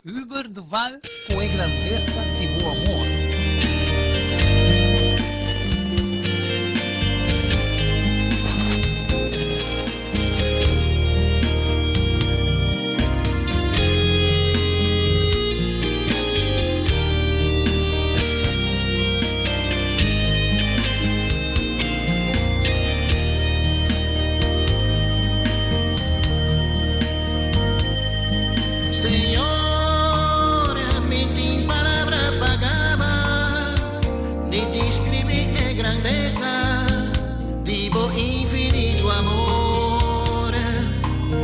Hubert Duval cu e grandeza di bo amor. Señor, mi tin palabra pa gaba, ni describi e grandeza di bo infinito amor.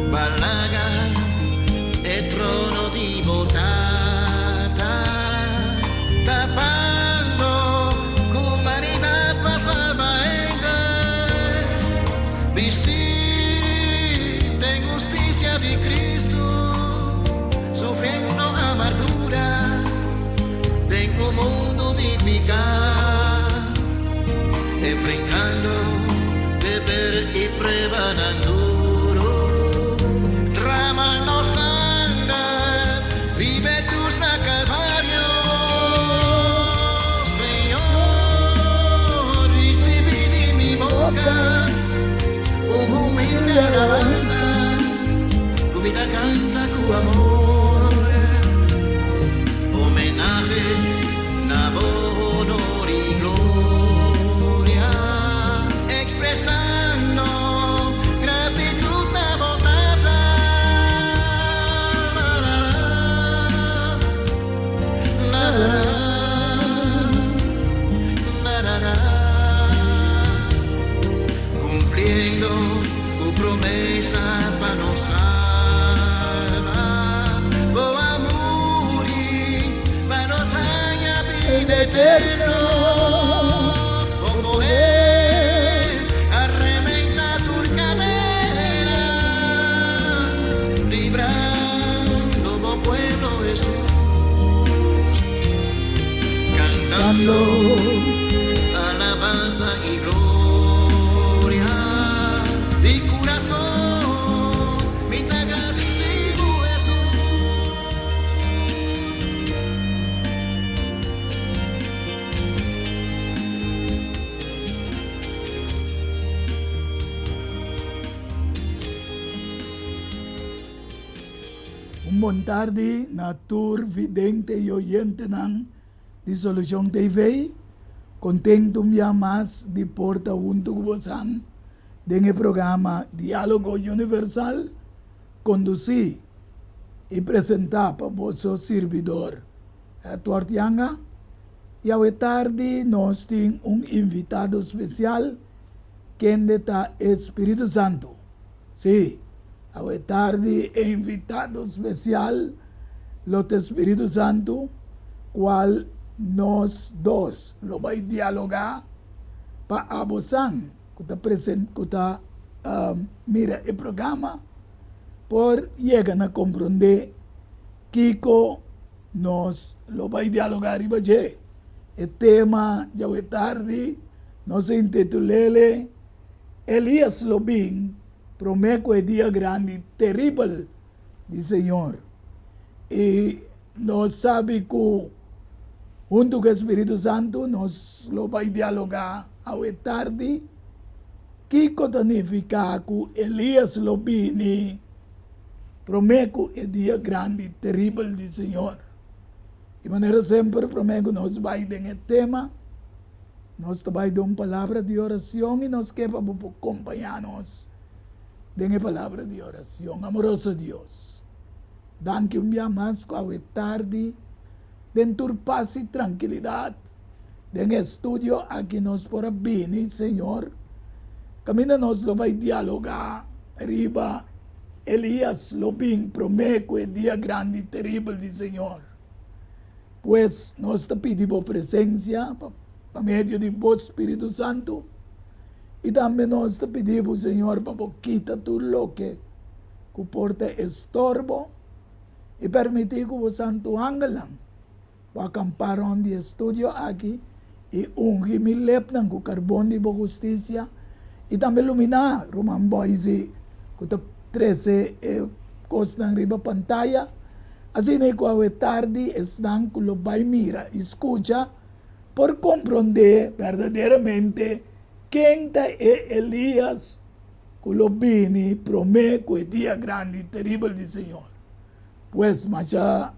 Balaga e trono di bo Tata, tapando cu humanidad pa salba hende. Bisti den husticia di Cristo, sufriendo amargura den un mundo di pica, enfrentando deber y pruebanan duro, dramando sanger riba e cruz na Calvario. Señor, ricibi di mi boca un humilde alabanza, cu mi ta canta cu amor, homenahe na bo honor y gloria, expresando gratitud na bo Tata. La, la, la, la, la, la, la, cumpliendo tu promesa pa nos salva, bo a muri pa nos haya bida eterno, bo poder a rementa tur cadena, librando bo pueblo Jesús, cantando alabanza y gloria, di corazón mi ta agradecido Jesús. Un bon tardi na tur vidente y oyentenan di Solucion TV. Contento un bia mas di por ta hunto cu bosan den e programa Dialogo Universal, conduci y presenta pa boso sirbidor Edward Yanga. Y awe tardi nos tin un invitado special kende ta e Spiritu Santo. Sí, awe tardi e invitado special lo ta e Spiritu Santo, cual nos dos lo bay dialoga pa abosan cu ta present cu ta mira e programa por yega na comprende kico nos lo bay dialoga riba dje. E tema djawe tardi nos a intitulele Elias lo bin prome cu e dia grandi teribel di Señor. Y nos sabi cu hunto cu e Spiritu Santo nos lo bay dialoga awe tardi kico ta nifica cu Elias lo bini prome cu e dia grandi teribel di Señor. Di manera semper prome cu nos bay den e tema nos ta bay den un palabra di oracion y nos ke pa bo por compaña nos den e palabra di oracion. Amoroso Dios, danki un bia mas cu awe tardi den tur paz y trankilidad den e studio aki nos por a bini, Señor, caminda nos lo bay dialoga riba Elias lo bin prome cu e dia grandi y teribel di Señor. Pues nos ta pidi bo presencia pa medio di bo Spiritu Santo y tambe nos ta pidi bo, Señor, pa bo kita tur loke cu por ta estorbo y permiti cu bo santu angelnan bo acampá rond di e studio aki y ungi mi lepnan cu carbon di bo husticia y tambe luminá ruman Boise cu ta trece e cosnan riba pantaya. Asina ku awe tardi esnan ku lo bai mira i skucha por komprondé berdaderamente ken ta e Elias ku lo bini promé ku e dia grandi i teribel di Señor. Pues, masha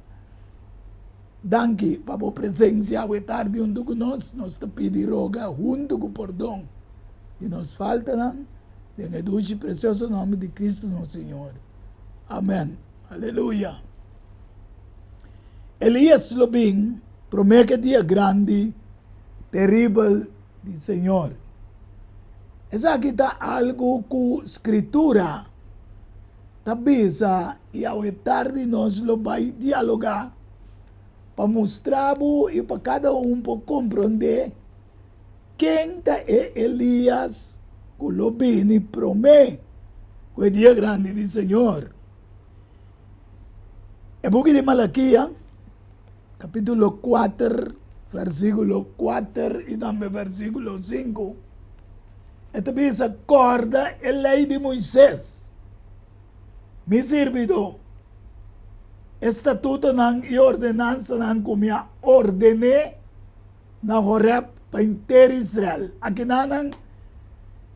danki pa bo presensia awe tardi huntu ku nos. Nos ta pidi roga huntu ku pordon di nos faltanan den e dushi presioso nòmber di Kristu nos Señor. Amèn. Aleluya. Elias lo bin promé ku e dia grandi teribel di Señor. Esaki ta algu ku Skritura ta bisa i awe tardi nos lo bai dialogá pa mustra bo i pa kada un por komprondé ken ta e Elias ku lo bini promé ku e dia grandi di Señor. E buki di Malakia, kapítulo kuater, versíkulo kuater i tambe versíkulo sinku, e ta bisa, Kòrda e lei di Moisés, mi sirbidó, e statutonan i ordenansanan ku mi a ordené na Horèb pa henter Israel. Akinanan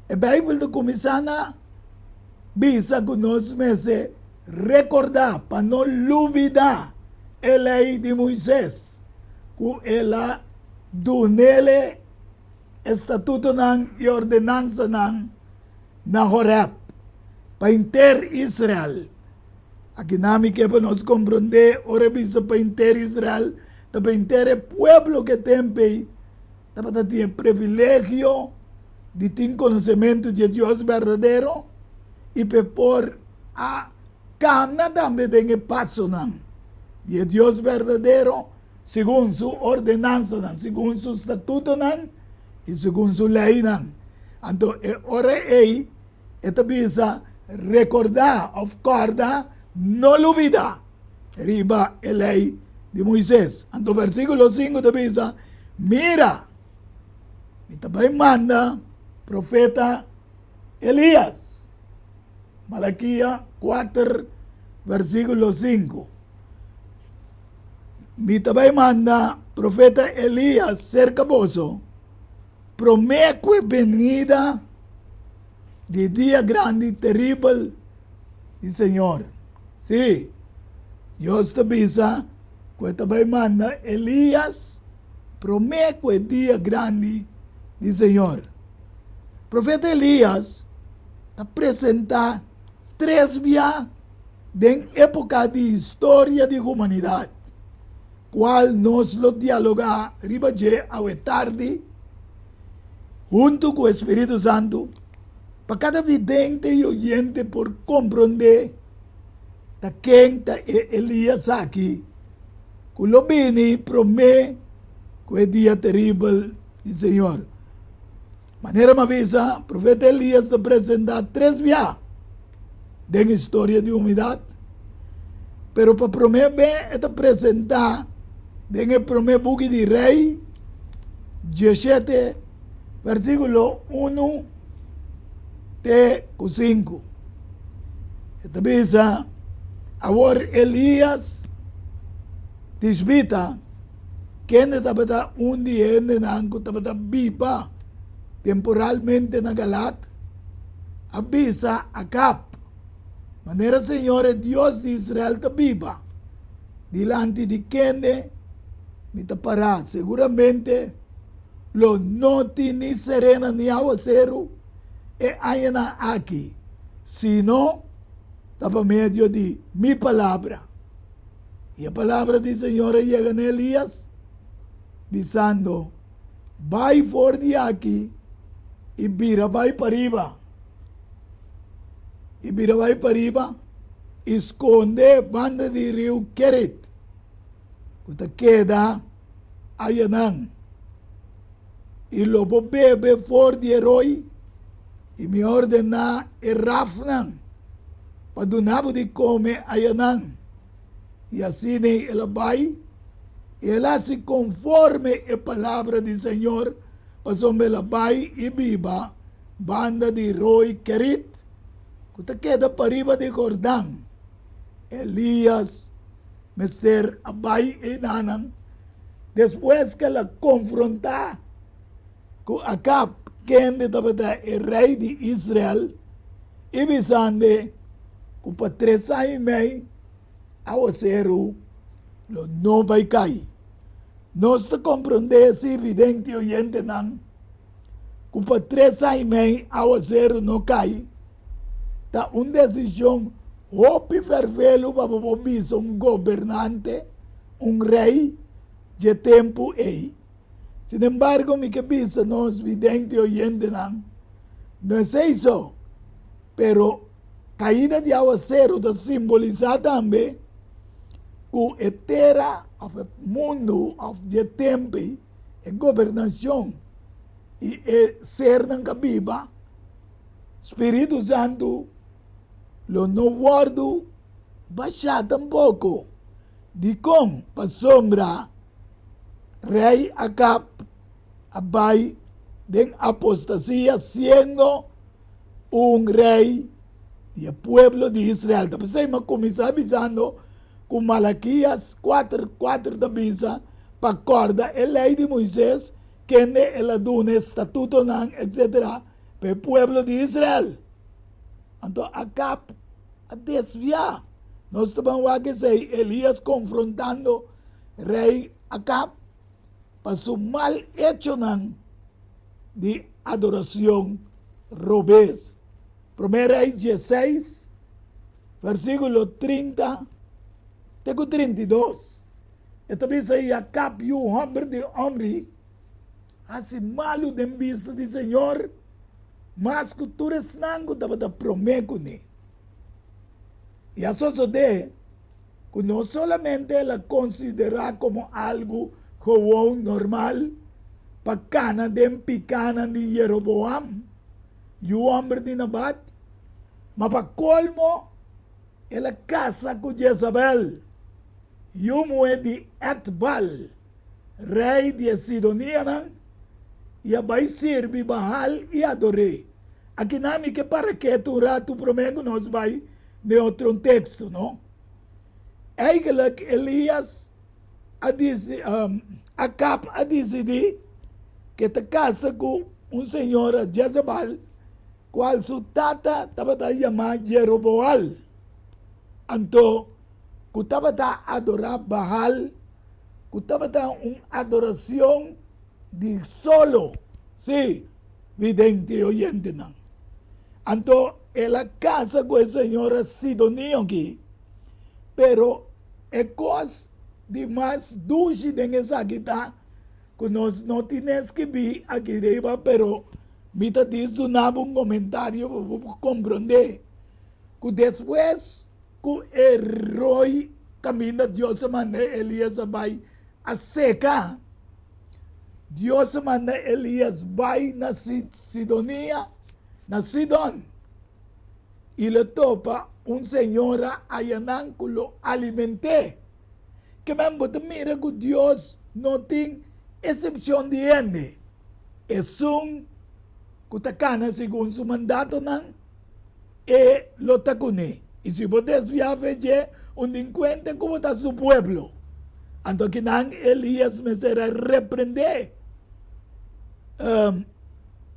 e Beibel ta kuminsá na bisa ku nos mester rekordá pa no lubidá e lei di Moisés ku el a dun'el e statutonan i ordenansanan na Horèb pa henter Israel. Akinan mi ke pa nos komprondé ora e bisa pa henter Israel, ta pa henter e pueblo ku e tempu ei tabata tin e privilegio di tin konosementu di e Dios berdadero i pa e por a kana tambe den e pasonan di e Dios berdadero segun su ordenansanan, segun su statutonan i segun su leinan. Anto e ora ei e ta bisa rekordá òf kòrda, no lubidá riba e lei di Moises. Anto versíkulo sinku ta bisa, Mira, mi ta bai manda profeta Elias. Malakia kuater versíkulo sinku. Mi ta bai manda profeta Elias serka boso promé ku e benida di e dia grandi i teribel di Señor. Sí, Dios ta bisa ku e ta bai manda Elias promé ku e dia grandi di Señor. Profeta Elias ta presentá tres bia den époka di historia di humanidat, kual nos lo dialogá riba dje awe tardi huntu ku e Spiritu Santu, pa kada vidente i oyente por komprondé ta ken ta e Elias aki ku lo bini promé ku e dia teribel di Señor. Manera mi a bisa, profeta Elias ta presentá tres bia den historia di humanidad, pero pa promé be e ta presentá den e promé buki di Rei dieshete, versíkulo unu te ku sinku. E ta bisa, Awor Elias Tishbita, Kende tabata un di e hendenan ku tabata biba temporalmente na Galaad, a bisa Akab, Manera señor e Dios di Israel ta biba, dilanti di kende mi ta pará, seguramente lo no tin ni serena ni awaseru e añanan aki, sino ta pa medio di mi palabra. I e palabra di Señor a yega na Elías, bisando, Bai for di aki i bira bai pariba, i bira bai pariba i skonde banda di riu Kerit, ku ta keda ayanan, i lo bo bebe for di e roi, i mi ordená e rafnan pa duna bo di kome ayanan. I asina el a bai, i el a hasi konforme e palabra di Señor, pasobra el a bai i biba banda di roi Kerit, ku ta keda pariba di Jordan. Elias. mester a bai einanan despues ku el a konfrontá ku Akab, kende tabata e rei di Israel, i bisand'e ku pa tres aña i mei awaseru lo no bai kai. Nos ta komprondé si, vidente oyentenan, ku pa tres aña i mei awaseru no kai, ta un desishon hopi fervelu pa bo por bisa un gobernante, un rei dje tempu ei. Sinembargo, mi ke bisa nos vidente oyentenan, no esei so, pero kaida di awaseru ta simbolisá tambe ku e tera òf e mundu òf dje tempu ei, e gobernashon i e sernan ka biba, Spiritu Santu lo no wòrdu bashá tampoko. Dikon? Pasobra Rei Akab a bai den apostasia siendo un rei di e pueblo di Israel. Ta p'esei mi a kuminsá bisando ku Malakias kuater kuater ta bisa pa kòrda e lei di Moises kende el a duna e statutonan etsetera pa e pueblo di Israel. Anto Akab a desviá. Nos ta ban wak esei, Elias konfrontando rei Akab pa su mal echonan di adoracion robes. Promé Rei dieseis, versículo 30 te ku 32. E ta bisa, I Akab, yu hòmber di Omri, hasi malu den bista di señor mas ku tur esnan ku tabata promé kuné. I a sosodé ku no solamente el a konsiderá komo algu gewon normal pa kana den pikánan di Jeroboam, yu hòmber di Nabat, ma pa kolmo el a kasa ku Jezabel, yu muhé di Etbal, rei di e sidonianan, i a bai sirbi Baal i ador'é. Akinan mi ke para ketu un ratu promé ku nos bai den otro un teksto, no? Eigenlijk Elias a disi, um, Akab a disidí ke ta kasa ku un señora Jezebel, kual su tata tabata yamá Jeroboal, anto ku tabata adorá Baal, ku tabata un adoracion di solo, sí, vidente oyentenan. Anto el a casa cu e señora Sidonio aki, pero e cos di mas dushi den esaki ta cu nos no tin escribi aki riba, pero mi ta dis duna bo un comentario pa bo por comprende cu despues cu e rooi caminda Dios a manda Elias a bay a seca, Dios a manda Elias bai na Sidonia, na Sidon, i lo topa un señora ayanan ku lo aliment'é. Kimen bo ta mira ku Dios no tin esepshon di hende. Esun ku ta kana segun su mandatonan, e lo ta kuné. I si bo desviá fe dje, un tin kuenta ku bo ta su pueblo. Anto kinan Elias mester a reprendé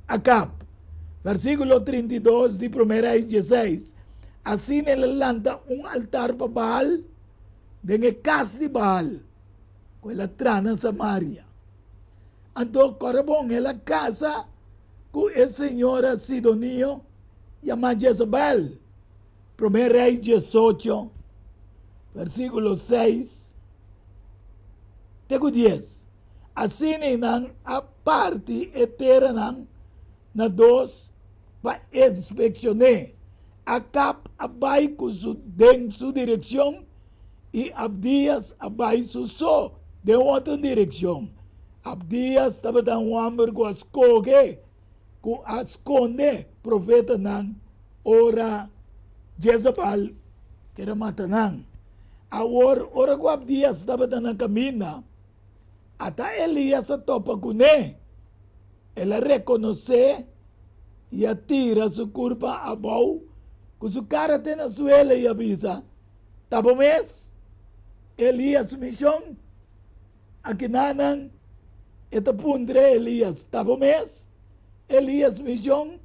Akab. Versíkulo 32 di Promé Reis dieseis, Asina el a lanta un altar pa Baal den e kas di Baal, ku el a traha na Samaria. Anto kòrda bon, el a kasa ku e señora sidonio yamá Jezabel. Promé Rei diesocho, versíkulo seis te ku dies. Asina nan a parti e teranan na dos pa inspekshon'é. Akab a bai ku su den su direkshon i Abdias a bai su so den otro direkshon. Abdias tabata un hòmber ku a skohe ku a skonde profetanan ora Jezabel ker a mata nan. Awor, ora ku Abdias tabata na kaminda, ata Elias a topa kuné. El a rekonosé i a tira su kurpa abou ku su kara te na suela i a bisa, Ta bo mes? Elias mi shon? Akinanan e ta puntra Elias, Ta bo mes, Elias mi shon?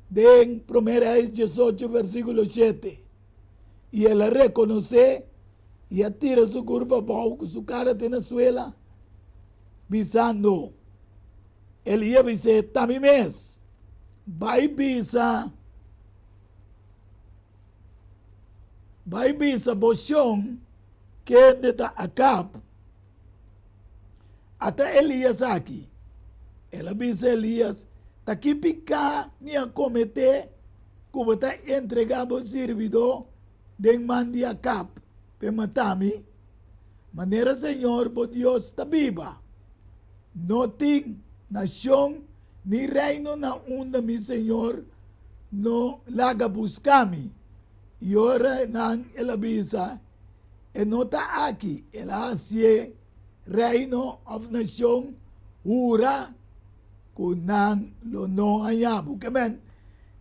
Den Promé Reis diesocho versíkulo shete. I el a rekonosé i a tira su kurpa abou ku su kara te na suela, bisando, Elias bis'é, Ta mi mes. Bai bisa. Bai bisa bo shon kende ta Akab, Ata Elias aki. El a bisa Elias, Ta ki piká mi a kometé ku bo ta entregá bo sirbidó den man di Akab p'e mata mi? Manera señor bo Dios ta biba, no tin nashon ni reino na unda mi señor no laga buska mi. I ora nan el a bisa, E no ta aki, el a hasié reino òf nashon hura ku nan lo no haña bo. Ke men,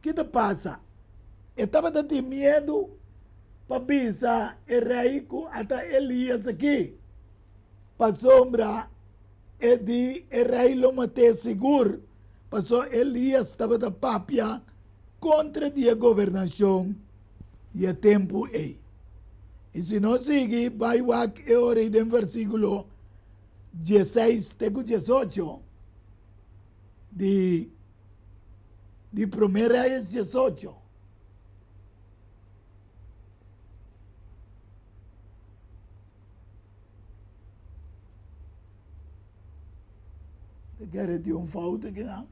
ki ta pasa? E tabata tin miedu pa bisa e rei ku ata Elias aki, pasobra e di e rei lo mat'é sigur, pasobra Elias tabata papia kontra di e gobernashon di e tempu ei. I si nos sigui bai wak e ora ei den versíkulo dieseis te ku diesocho di di Promé Reyes diesocho. Te kere tin un fout aki nan.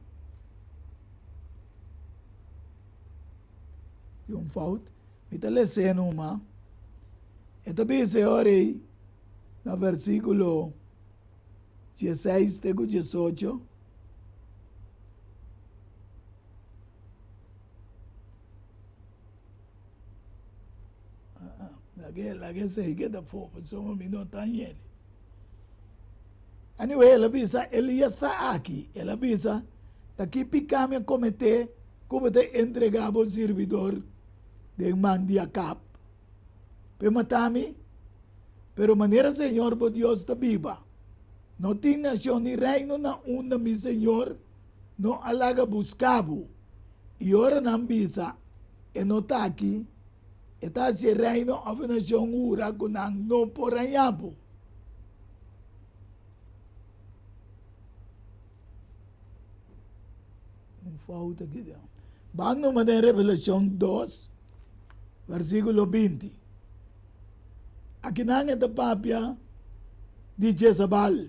Tin un fout. Mi ta lese numa. E ta bisa e ora ei na versíkulo dieseis te ku diesocho. Lag'é, lag'é sei keda afó, pasobra mi no ta hende. Anyway, el a bisa, Elias ta aki. El a bisa, Ta ki piká mi a kometé ku bo ta entregá bo sirbidor den man di Akab p'e mata mi? Pero manera señor bo Dios ta biba, no tin nashon ni reino na unda mi señor no a laga buska bo. I ora nan bisa, E no ta aki, e ta hasi e reino òf e nashon hura ku nan no por haña bo. Un fout aki den. Ban numa den Revelashon dos, versíkulo binti. Akinan e ta papia di Jezabal,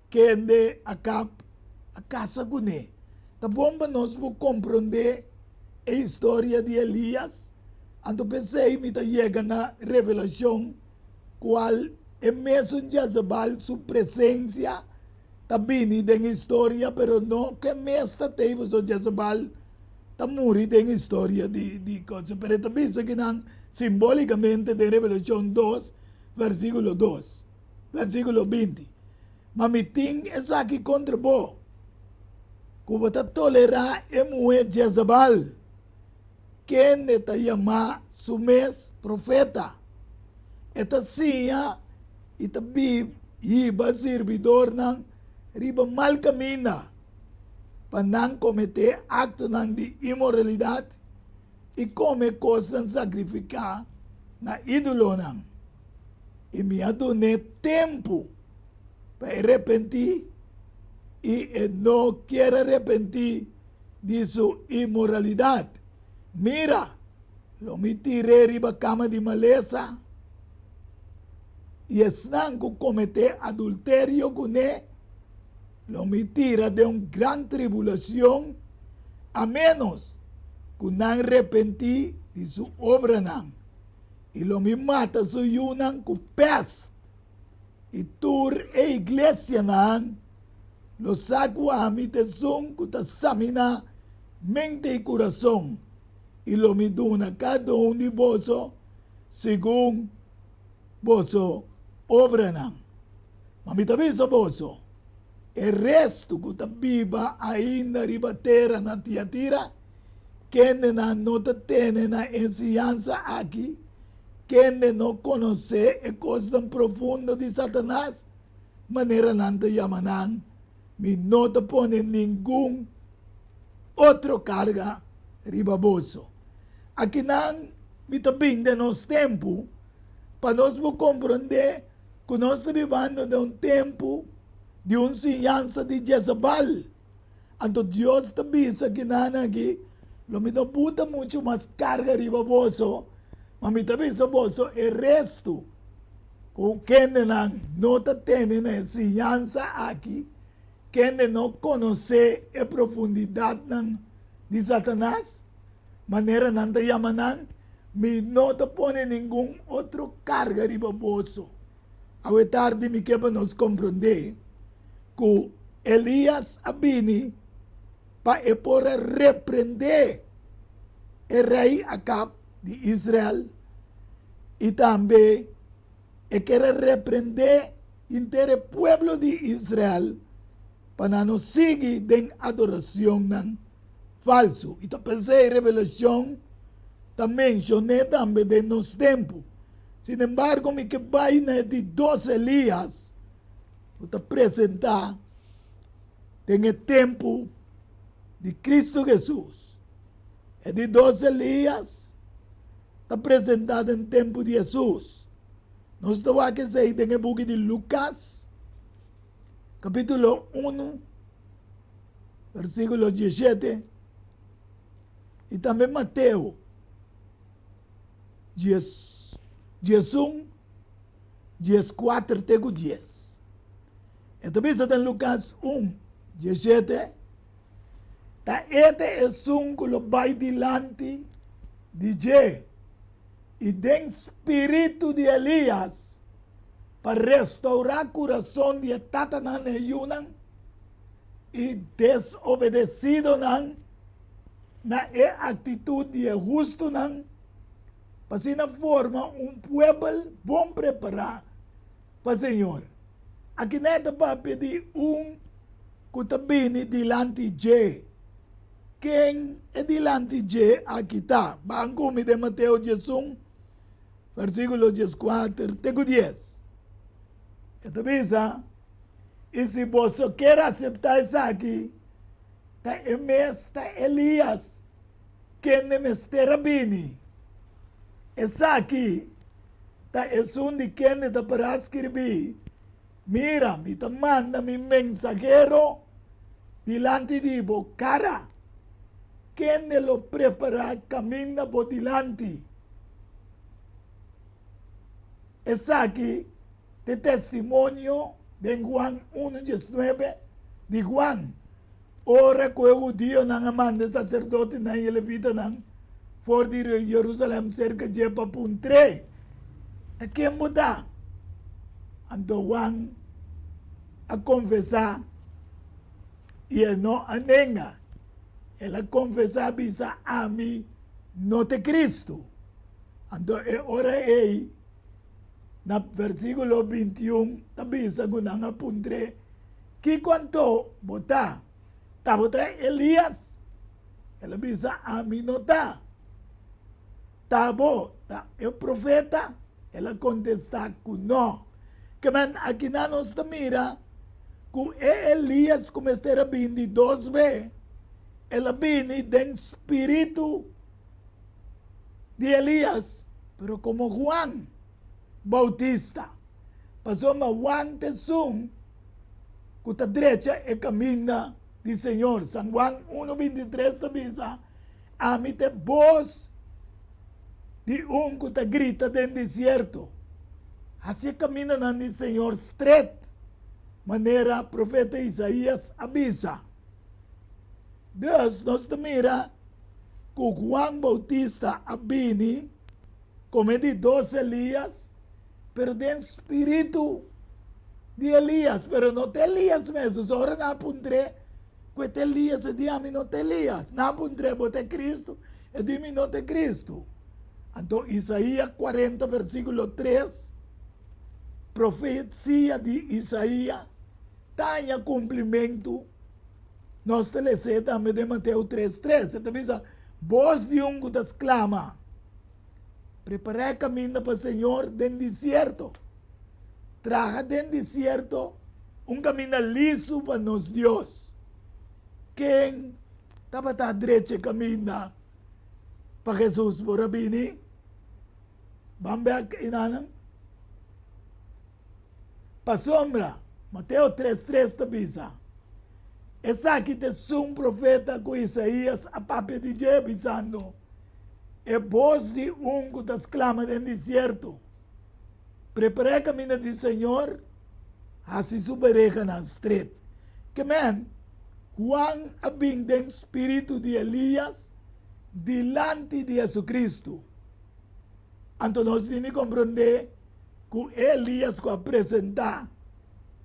kende Akab a kasa kuné. Ta bon pa nos por komprondé e historia di Elias, anto p'esei mi ta yega na revelashon kual e mesun Jezebal su presensia ta bini den historia, pero no ku e mes ta tei pasobra Jezebal ta muri den historia di di cosa, pero e ta bisa kinan simbolikamente den Revelashon dos versikulo dos, versikulo binti. Ma mi tin esaki kontra bo, ku bo ta tolerá e muhé Jezabal, kende ta yamá su mes profeta. E ta siña i ta hiba sirbidornan riba mal kaminda pa nan kometé aktonan di inmoralidat i kome kosnan sakrifiká na ídolonan. I mi a dun'é tempu pa e repentí, i e no kier a repentí di su inmoralidat. Mira, lo mi tir'é riba kama di malesa, i esnan ku kometé adulterio kuné lo mi tira den un gran tribulashon, a ménos ku nan repentí di su obranan. I lo mi mata su yunan ku pèst, i tur e iglesianan lo sa ku ami ta esun ku ta saminá mente i kurason, i lo mi duna kada un di boso segun boso obranan. Ma mi ta bisa boso, e restu ku ta biba ainda riba tera na Tiatira, kendenan no ta tene na enseñansa aki. Kende no konosé e kosnan profundo di Satanas, manera nan ta yama nan, mi no ta pone ningun otro karga riba boso. Akinan mi ta bin den nos tempu pa nos por komprondé ku nos ta bibando den un tempu di un siñansa di Jezabal. Anto Dios ta bisa kinan aki, Lo mi no buta muchu mas karga riba boso, ma mi ta bisa boso e restu ku kendenan no ta tene na e siñansa aki, kende no konosé e profundidatnan di Satanas, manera nan ta yama nan, mi no ta pone ningun otro karga riba boso. Awe tardi mi ke pa nos komprondé ku Elias a bini pa e por a reprendé e rei Akab di Israel i tambe e ker a reprendé henter e pueblo di Israel pa nan no sigui den adoracionnan falsu. I ta p'esei Revelacion ta mencion'é tambe den nos tempu. Sin embargo, mi ke bai na e di dos Elias ku ta presentá den e tempu di Cristo Jesus. E di dos Elias ta presentá den tempu di Jesus. Nos ta wak esei den e buki di Lucas, capítulo 1, versículo 17, i tambe Mateo 10, 11, 14 te ku 10. E ta bisa den Lukas 1, 17, Ta e ta esun ku lo bai dilanti di dje i den spiritu di Elias pa restourá kurason di e tatanan na e yunan i desobedesidonan na e aktitut di e hustunan, pa asina forma un puebel bon prepará pa Señor. Aki nan e ta papia di un ku ta bini dilanti dje. Ken e dilanti dje aki ta? Ban ku mi den Mateo 11, versíkulo 14 te ku 10. E ta bisa, I si boso kier aseptá esaki, ta e mes ta Elias kende mester a bini. Esaki ta esun di kende ta para skirbí, Mira, mi ta manda mi mensahero dilanti di bo kara, kende lo prepará kaminda bo dilanti. Esaki ta e testimonio den Juan unu diesnuebe di Juan, ora ku e hudionan a manda e saserdotenan i e levitanan for di Jerusalèm serka dje pa puntr'é, Ta ken bo ta? Anto Juan a konfesá i e no a nenga. El a konfesá bisa, Ami no ta e Kristu. Anto e ora ei, na versíkulo 21 ta bisa ku nan a puntr'é, Kiko anto bo ta? Ta bo ta Elias? El a bisa, Ami no ta. Ta bo ta e profeta? El a kontestá ku no. Kemen akinan nos ta mira ku e Elias ku mester a bini di dos be, el a bini den spiritu di Elias, pero komo Juan Bautista. Pasobra Juan ta esun ku ta drecha e kaminda di Señor. San Juan 1, 23 ta bisa, Ami ta e bos di un ku ta grita den desierto, Hasi e kamindanan di Señor stret, manera profeta Isaías a bisa. Dus nos ta mira ku Juan Bautista a bini komo e di dos Elias, pero den spiritu di Elias, pero no ta Elias mes. Dus ora nan a puntr'é ku e ta Elias, e di, Ami no ta Elias. Nan a puntr'é, Bo ta e Cristo? E di, Mi no ta e Cristo. Anto Isaías 40 versíkulo 3, profesia di Isaías ta haña kumplimentu. Nos ta les'é tambe den Mateo 3, 3. E ta bisa, Bos di un ku ta sklama. Prepará e kaminda pa Señor den desierto. Traha den desierto un kaminda lisu pa nos Dios. Ken tabata drecha e kaminda pa Hesus por a bini? Ban bek enanan. Pasobra Mateo 3:3 ta bisa, Esaki ta esun profeta ku Isaías a papia di dje, bisando, E bos di un ku ta sklama den desierto, Prepará e kaminda di Señor, hasi su berehanan stret. Ke men, Juan a bin den spiritu di Elías dilanti di Jesucristo. Anto nos tin di komprondé ku e Elías ku a presentá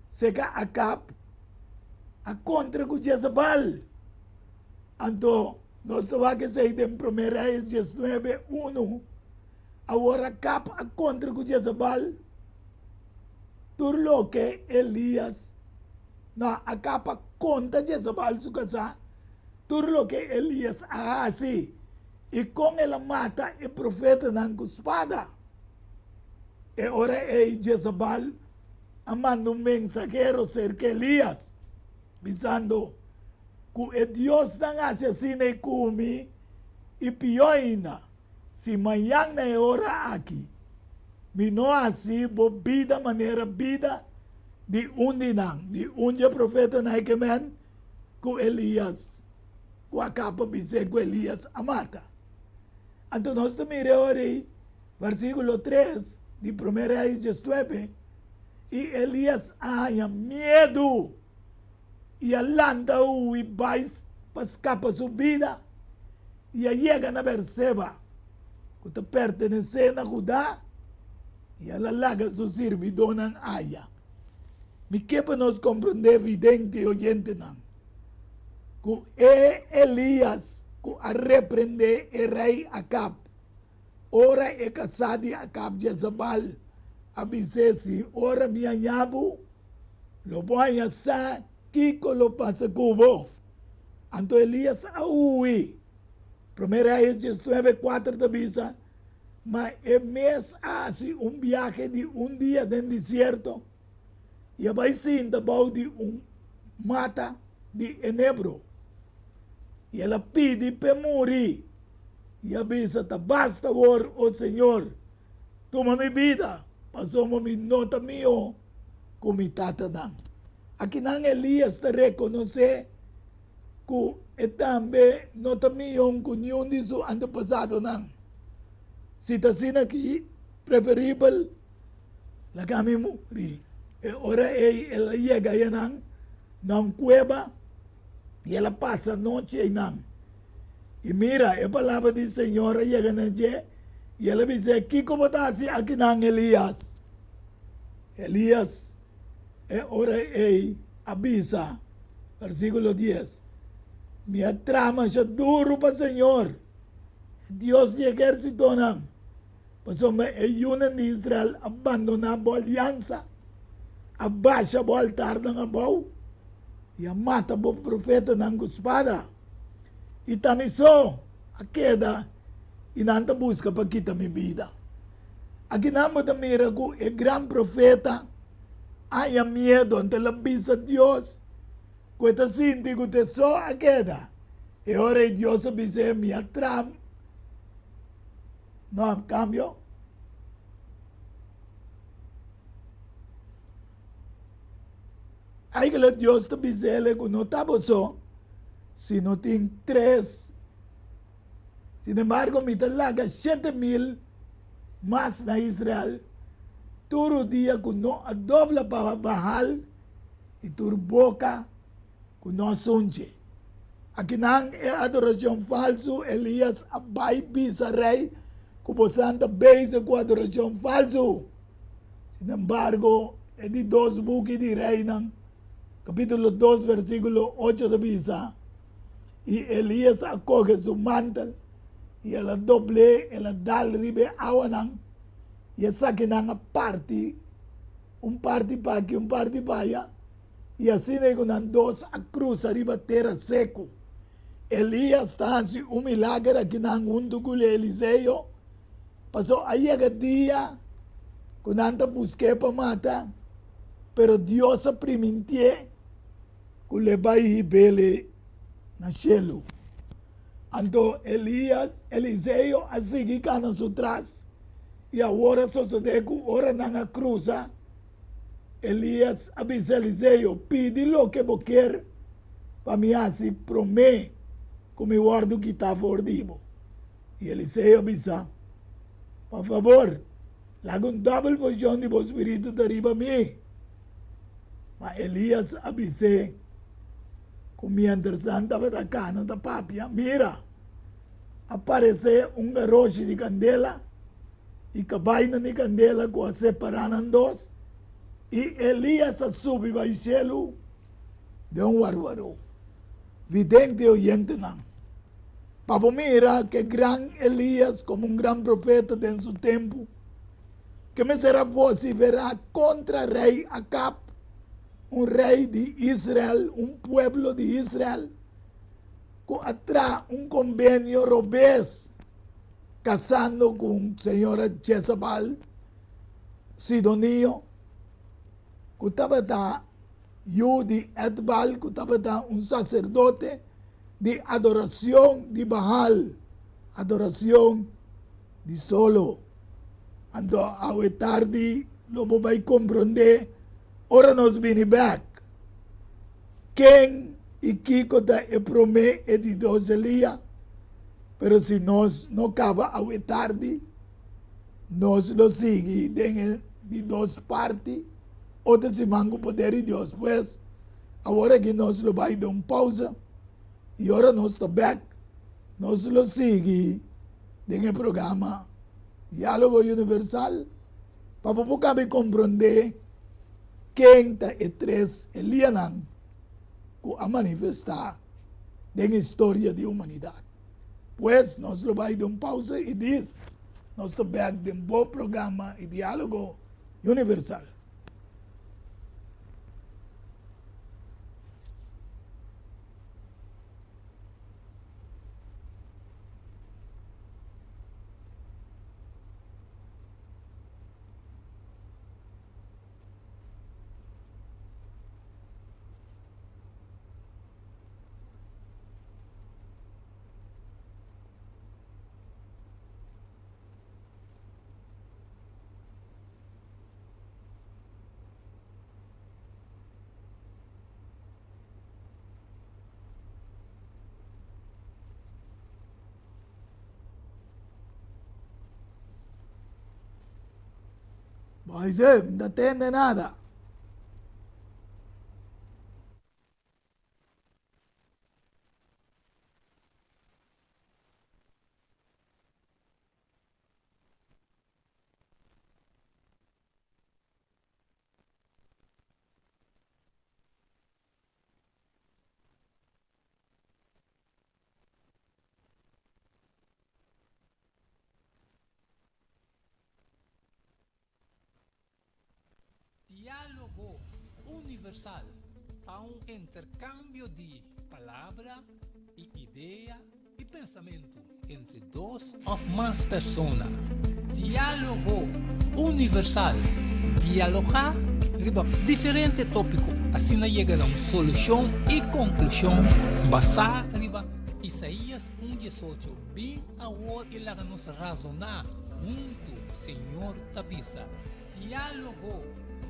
seka Akab a kontra ku Jezabel. Anto nos ta wak esei den Promé Reyes diesnuebe, unu. Awor Akab a kontra ku Jezabel tur loke Elías, no, Akab a konta Jezabel su kasá tur loke Elías a hasi i kon el a mata e profetanan ku spada. E ora ei Jezabel a manda un mensahero serka Elías, bisando, Ku e diosnan hasi asina i ku mi, i pió ainda, si mañan na e ora aki mi no hasi bo bida manera bida di un di nan, di un dje profetanan e ke men ku Elías, ku a kaba bis'é ku Elías a mata. Anto nos ta mira e ora ei, versíkulo tres di Promé Reyes diesnuebe, I Elías a haña miedu i a lanta hui bai pa skapa su bida, i a yega na Berseba, ku ta pertenesé na Hudá, i el a laga su sirbidónan aya. Mi ke pa nos komprondé, vidente i oyentenan, ku e Elías ku a reprendé e rei Akab ora e kasá di Akab Jezabal a bis'é, Si ora mi haña bo, lo bo haña sa kiko lo pasa ku bo. Anto Elías a hui. Promé Reyes diesnuebe, kuater ta bisa, Ma e mes a hasi un biahe di un dia den desierto i a bai sinta bou di un mata di enebro. I el a pidi p'e muri i a bisa, Ta basta awor, o Señor, tuma mi bida, pasobra mi no ta mihó ku mi tatanan. Akinan Elías ta rekonosé ku e tambe no ta mihó ku niun di su antepasadonan. Si ta asina aki, preferibel laga mi muri. E ora ei el a yega ayanan na un kueba i el a pasa nochi einan. I mira, e palabra di Señor a yega na dje, i el a bis'é, Kiko bo ta hasi akinan, Elías? Elías e ora ei a bisa, versíkulo dies, Mi a traha masha duru pa Señor, e Dios di ehérsitonan, pasobra e yunan di Israel a bandoná bo aliansa, a basha bo altarnan abou i a mata bo profetanan ku spada. I ta mi so a keda i nan ta buska pa kita mi bida. Akinan bo ta mira ku e gran profeta a haña miedu, anto el a bisa Dios ku e ta sinti ku te so a keda. E ora ei Dios a bis'é, Mi a traha. No, kambio. Eigenlijk Dios ta bis'é ku no ta bo so, sino tin tres. Sinembargo, mi ta laga 7000 mas na Israel tur dia ku no a dobla pa Baal i tur boka ku no a sunchi. Akinan e adorashon falsu, Elias a bai bisa rei ku bosan ta bezig ku adorashon falsu. Sinembargo, e di dos buki di Reinan, kapítulo dos versíkulo ocho ta bisa, I Elias a kohe su mantel i el a dobl'é, el a dal riba e awanan, i esakinan a parti, un parti pa aki, un parti pa aya, i asina ku nan dos a krusa riba tera seku. Elias ta hasi un milager akinan huntu ku Eliseo. Paso a yega dia ku nan ta busk'é pa mata, pero Dios a primintié ku lo e bai hib'é na shelu. Anto Elias, Eliseo a sigui kana su tras, i awor a sosodé ku ora nan a krusa, Elias a bisa Eliseo, Pidi loke bo kier pa mi hasi promé ku mi wòrdu kitá for di bo. I Eliseo a bisa, Pa fabor, laga un dòbel porshon di bo spiritu ta riba mi. Ma Elias a bis'é ku miéntras nan tabata kana ta papia, mira, a paresé un garoshi di kandela i kabainan di kandela ku a separá nan dos, i Elias a subi bai shelu den un warwaró. Vidente oyentenan, pa bo mira ke gran Elias komo un gran profeta den su tempu, ke mester a vosiferá kontra rei Akab, un rei di Israel, un pueblo di Israel, ku a traha un kombenio robes kasando ku señora Jezabal Sidonio, ku tabata yu di Etbal ku tabata un saserdote di adoracion di Baal, adoracion di solo. Anto awe tardi lo bo bai comprende ora nos bini bek ken i kiko ta e prome e di dos Elia, pero si nos no caba awe tardi nos lo sigui den e di dos parti. Otro siman ku poder di Dios. Pues, awor aki nos lo bai den un pausa i ora nos ta bek, nos lo sigui den e programa Diálogo Universal pa bo por kabe komprondé ken ta e tres Elianan ku a manifestá den historia di humanidat. Pues, nos lo bai den un pausa i dis nos ta bek den bo programa e Diálogo Universal. Boise, no ta tende nada. Diálogo Universal ta un interkambio di palabra i idea i pensamentu entre dos òf mas persona. Diálogo Universal, dialogá riba diferente tópiko, asina yega na un solushon i konklushon basá riba Isaías un diesocho, Bin awor i laga nos razoná huntu, Señor ta bisa. Diálogo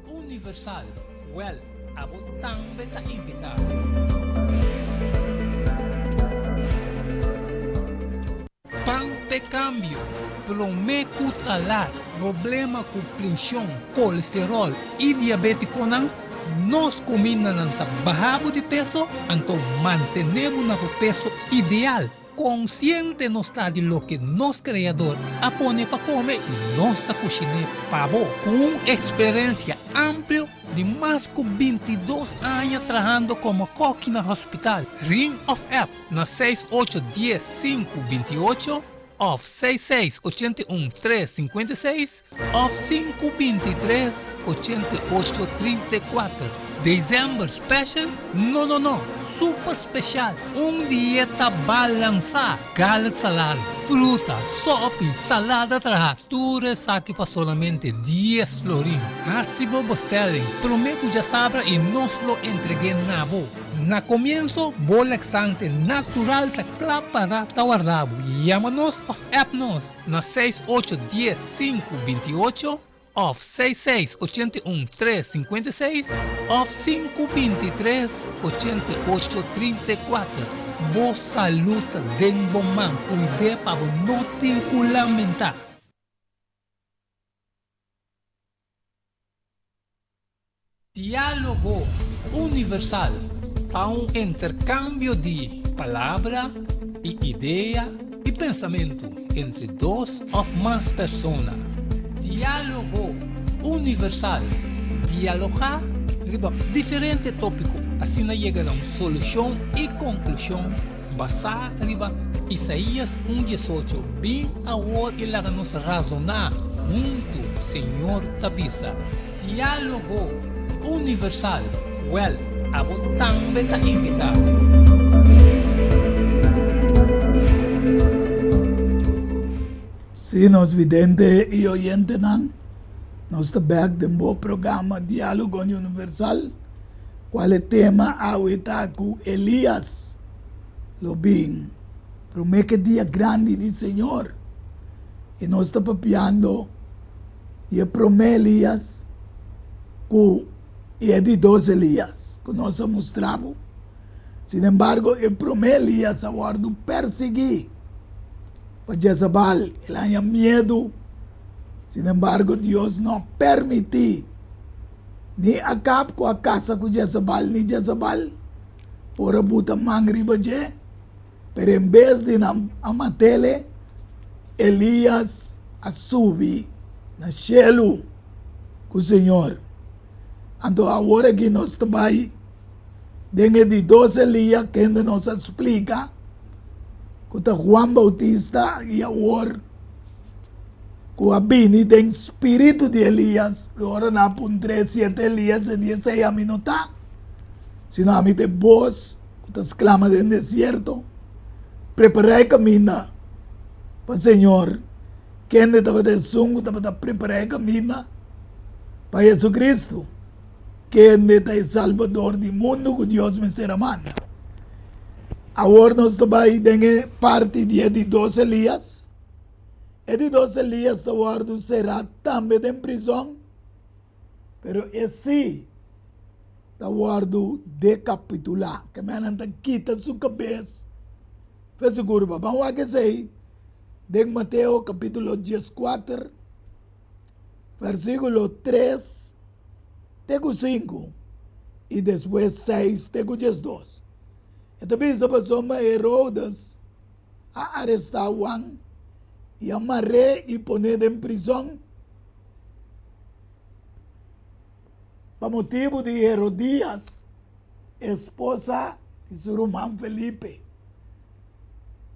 Universal, Wèl, abo tambe ta invitá. Pan p'e kambio, promé ku ta lat. Problema ku prenshon, kolesteròl i diabétikonan, nos kumindanan ta baha bo di peso, anto mantené bo na bo peso ideal. Konsiente nos ta di loke nos Kreador a pone pa kome i nos ta kushiné pa bo. Ku un eksperensia amplio di mas ku bintidos aña trahando komo kòki na hospital, ring òf app na seis ocho dies sinku bintiocho òf seis seis ochenta i un tres sinkuenta i seis òf sinku bintitres ochenta i ocho trinta i kuater. December special? No no no, super special! Un dieta balansá, garlic salad, fruta, sopi, salada trahá, tur esaki pa solamente dies florin. Hasi bo bestelling promé ku djasabra i nos lo entreg'é na bo. Na komienso, bo laxante natural ta kla pará ta warda bo. Yama nos òf app nos na seis ocho dies sinku binti ocho òf seis seis 81 3 56 òf 5 23 88 34. Bo salú ta den bo man, kuid'é pa bo no tin ku lamentá. Diálogo Universal ta un interkambio di palabra i idea i pensamentu entre dos òf mas persona. Diálogo Universal, dialogá riba diferente tópiko asina yega na un solushon i konklushon basá riba Isaías un 18, Bin awor i laga nos razoná huntu, Señor ta bisa. Diálogo Universal, Wèl, abo tambe ta invitá. Sí, nos vidente i oyentenan, nos ta bèk den bo programa Diálogo Universal, kual e tema awe ta ku Elías lo bin promé ku e dia grandi di Señor. I nos ta papiando di e promé Elías ku e di dos Elías ku nos a mustra bo. Sin embargo, e promé Elías a wòrdu persiguí pa Jezabal, el a haña miedu. Sin embargo, Dios no a permití ni Akab ku a kasa ku Jezabal ni Jezabal por a buta man riba dje. Pero en bes di nan a mat'el, Elías a subi na shelu ku Señor. Anto awor aki nos ta bai den e di dos Elías kende nos a splika ku ta Juan Bautista i awor ku a bini den spiritu di Elías. I ora nan a puntr'é si e ta Elías, e di, Esei ami no ta, sino ami ta e bos ku ta sklama den desierto, Prepará e kaminda pa Señor. Kende tabata esun ku tabata prepará e kaminda pa Jesucristo, kende ta e Salbador di mundu ku Dios mester a manda. Awor nos ta bai den e parti di e di dos Elías. E di dos Elías ta wòrdu será tambe den prizòn, pero e sí ta wòrdu dekapitulá, ke men nan ta kita su kabes fe su kurpa. Ban wak esei den Mateo kapítulo 14, versíkulo 3 te ku 5 i despues 6 te ku 12. E ta bisa pasobra Herodes a arestá Juan i a mar'é i pon'é den prizòn pa motibu di Herodías, esposa di su ruman Felipe.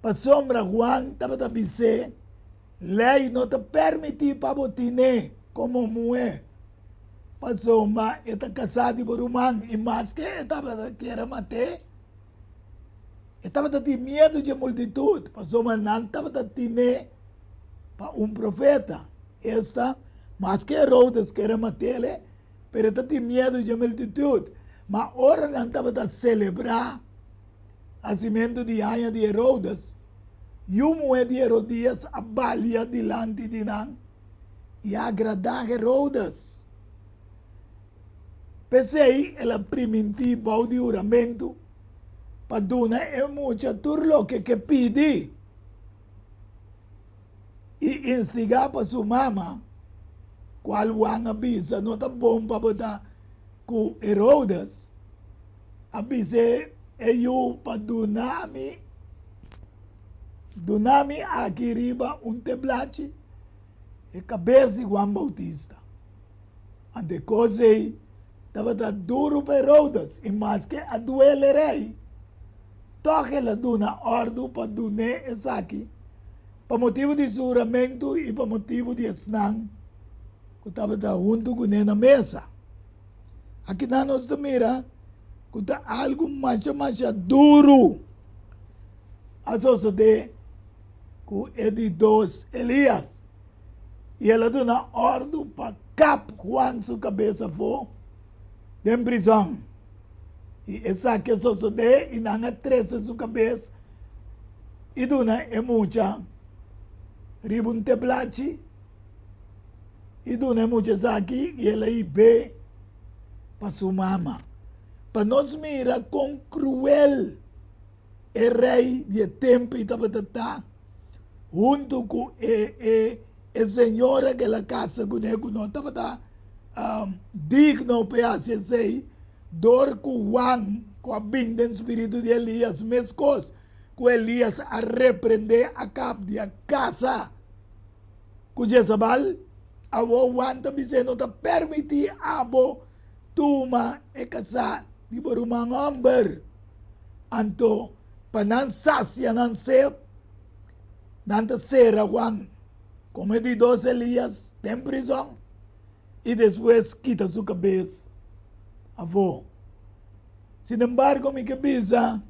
Pasobra Juan tabata bis'é, Lei no ta permití pa bo tin'é komo muhé, pasobra e ta kasá di bo ruman. I maske e tabata kier a mat'é, e tabata tin miedu dje multitut, pasobra nan tabata tin'é pa un profeta. Esta, maske Herodes ker a mat'é, pero e ta tin miedu dje multitut. Ma ora nan tabata selebrá hasimentu di aña di Herodes, yu muhé di Herodías a balia dilanti di nan i a agradá Herodes. P'esei el a primintí bou di huramentu pa duna e mucha tur loke ke pidi i instigá pa su mama, kual Juan a bisa no ta bon pa bo ta ku Herodes, a bis'é e yu pa duna mi, duna mi aki riba un teblachi e kabes di Juan Bautista. Anto e kos ei tabata duru pa Herodes, i maske a duel e rei, tòg el a duna òrdu pa dun'é esaki pa motibu di su huramentu i pa motibu di esnan ku tabata huntu kuné na mesa. Akinan nos ta mira ku ta algu masha masha duru a sosodé ku e di dos Elias. I el a duna òrdu pa kap Juan su kabes afó den prizòn. I esaki a sosodé i nan a trese su kabes i duna e mucha riba un teblachi i duna e mucha esaki i el a hib'é pa su mama. Pa nos mira kon kruel e rei di e tempu ei tabata ta huntu ku e e e señora ku el a kasa kuné ku no tabata digno pa e hasi esei dor ku Juan ku a bin den spiritu di Elias meskos ku Elias a reprendé Akab di a kasa ku Jezabal. Awor Juan ta bis'é no ta permití abo tuma e kasá di bo ruman hòmber. Anto pa nan sasia nan sed, nan ta sera Juan komo e di dos Elias den prizòn i despues kita su kabes afó. Sinembargo, mi ke bisa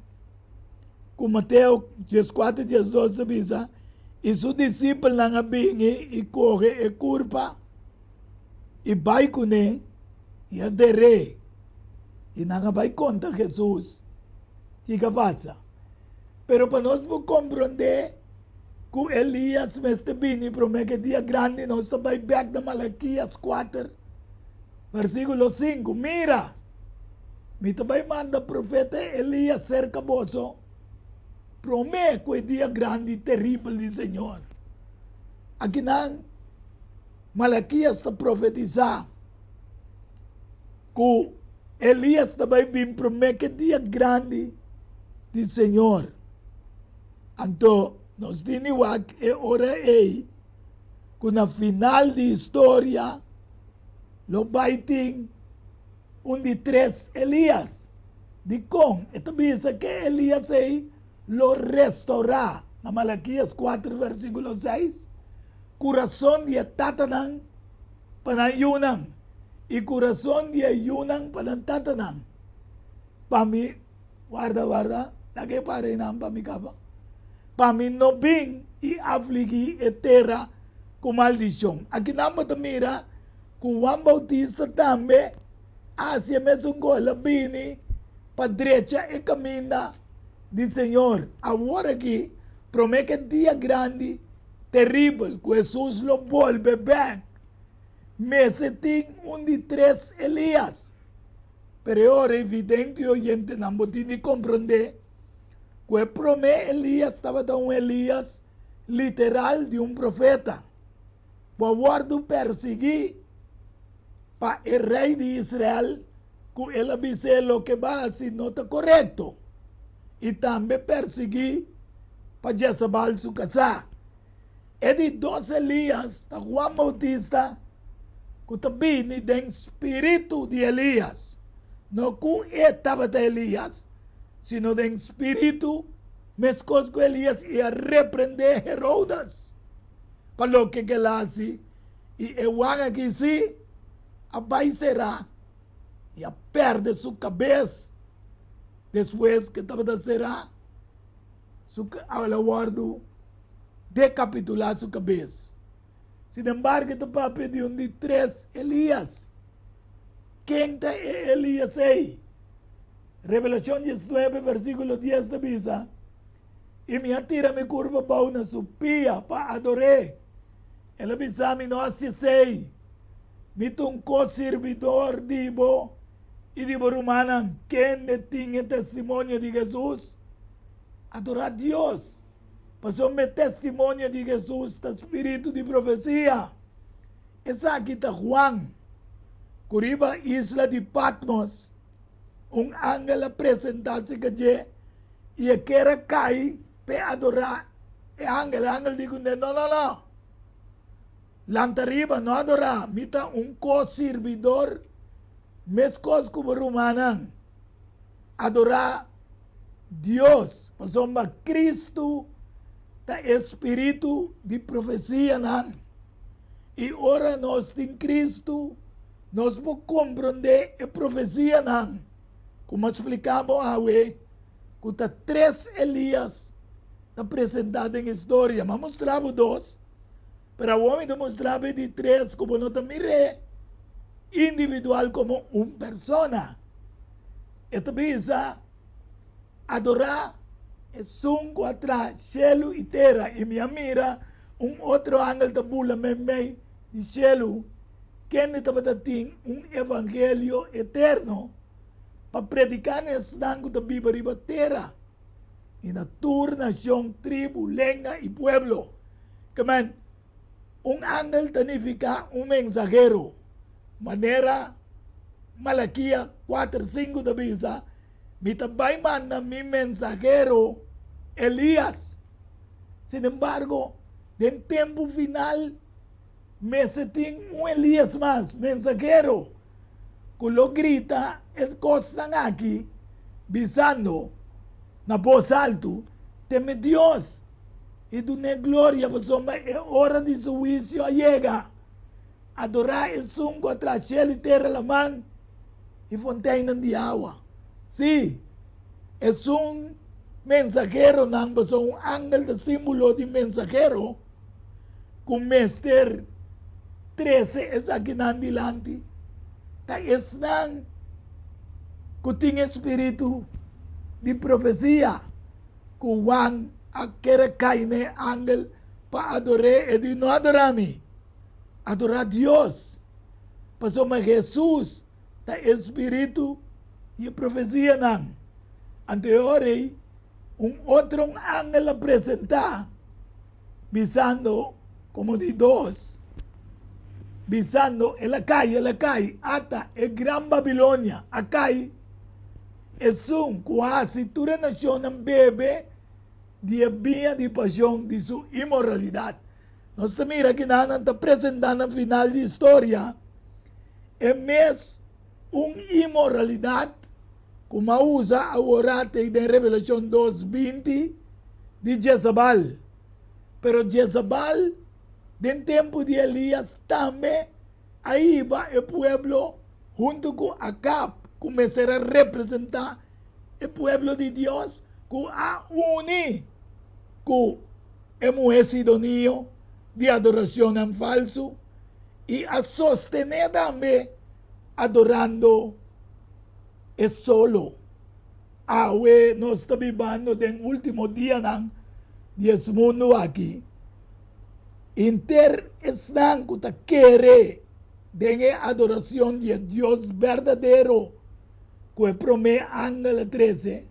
ku Mateo dieskuater diesdos ta bisa, I su disipelnan a bini i kohe e kurpa i bai kuné i a der'é. I nan a bai konta Hesus kiko a pasa. Pero pa nos por komprondé ku Elias mester bini promé ku e dia grandi, nos ta bai bèk na Malakias kuater, versíkulo sinku, Mira! Mi ta bai manda profeta Elias serka boso promé ku e dia grandi i teribel di Señor. Akinan Malakias ta profetisá ku Elias ta bai bin promé ku e dia grandi di Señor. Anto nos tin di wak e ora ei ku na final di historia lo bai tin un di tres Elias. Dikon e ta bisa ku e Elias ei lo restourá, na Malakias kuater versíkulo seis, kurason di e tatanan pa nan yunan i kurason di e yunan pa nan tatanan? Pa mi, warda, warda, laga e para einan pa mi kaba, pa mi no bin i afligí e tera ku maldishon. Akinan bo ta mira ku Juan Bautista tambe a hasi e mesun kos, el a bini pa drecha e kaminda di Señor. Awor aki, promé ku e dia grandi teribel ku Hesus lo bolbe bèk, mester tin un di tres Elias. Pero e ora evidente i oyentenan bo tin di komprondé ku e promé Elias tabata un Elias literal di un profeta. Bo a wòrdu persiguí pa e rei di Israel ku el a bis'é loke bo a hasi no ta korekto, i tambe persiguí pa Jezabal su kasá. E di dos Elias ta Juan Bautista ku ta bini den spiritu di Elias, no ku e tabata Elias, sino den spiritu meskos ku Elias i a reprendé Herodes. pa loke ku el a hasi, i e wan aki sí a bai será i a pèrdè su kabes despues ku e tabata será, su el a wòrdu dekapitulá su kabes. Sinembargo e ta papia di un di tres Elias. Ken ta e Elias ei? Revelashon diesnuebe versíkulo dies ta bisa, I mi a tira mi kurpa bou na su pia pa ador'é. El a bisa mi, No hasi esei. Mi ta un ko-sirbidor di bo i di bo rumannan, kende tin e testimonio di Hesus. Adorá Dios, pasobra e testimonio di Hesus ta spiritu di profesia. Esaki ta Juan, ku riba isla di Patmos un angel a presentá serka dje i e ker a kai p'e adorá e angel. E angel di kuné, No, no, no! Lanta riba, no adorá. Mi ta un ko-sirbidor meskos ku bo rumannan. Adorá Dios, pasobra Kristu ta e spiritu di profesianan. I ora nos tin Kristu, Nos por komprondé e profesianan ku mi a spliká bo awe ku ta tres Elias ta presentá den historia. Mi a mustra bo dos, pero awor mi ta mustra bo e di tres ku bo no ta mir'é individual komo un persona. E ta bisa, Adorá esun ku a traha shelu i tera. I mi a mira un otro angel ta bula meimei di shelu, kende tabata tin un evangelio eterno pa prediká na esnan ku ta biba riba tera i na tur nashon, tribu, lenga i pueblo. Kemen, un angel ta nifiká un mensahero, manera Malakia 4:5 ta bisa, Mi ta bai manda mi mensahero Elias. Sinembargo, den tempu final mester tin un Elias mas, mensahero, ku lo grita e kosnan aki, bisando na bos altu, Teme Dios i dun'é gloria, pasobra e ora di su huisio a yega. Adorá esun ku a traha shelu i tera, laman i fonteinnan di awa. Sí, esun mensaheronan, pasobra un angel ta símbolo di mensahero ku mester trese esakinan dilanti, ta esnan ku tin e spiritu di profesia ku Juan a kere kai na e angel pa ador'é, e di, No adorá mi. Adorá Dios, pasobra Hesus ta e spiritu di e profesianan. Anto e ora ei, un otro angel a presentá, bisando komo di dos, bisando, El a kai, el a kai, ata e gran Babilonia a kai, esun ku hasi tur e nashonnan bebe di e biña di pashon di su inmoralidat. Nos ta mira kinan nan ta presentá na final di historia e mes un inmoralidat ku a usa aworate den Revelashon 2:20 di Jezabal. Pero Jezabal den tempu di Elias tambe a hiba e pueblo huntu ku Akab ku mester a representá e pueblo di Dios ku a uni ku e muhé sidonio di adoracionnan falsu i a sostené tambe adorando e solo. Awe nos ta bibando den último dianan di es mundu aki. Henter esnan ku ta kere den e adoracion di e Dios berdadero ku e promé angel a trese,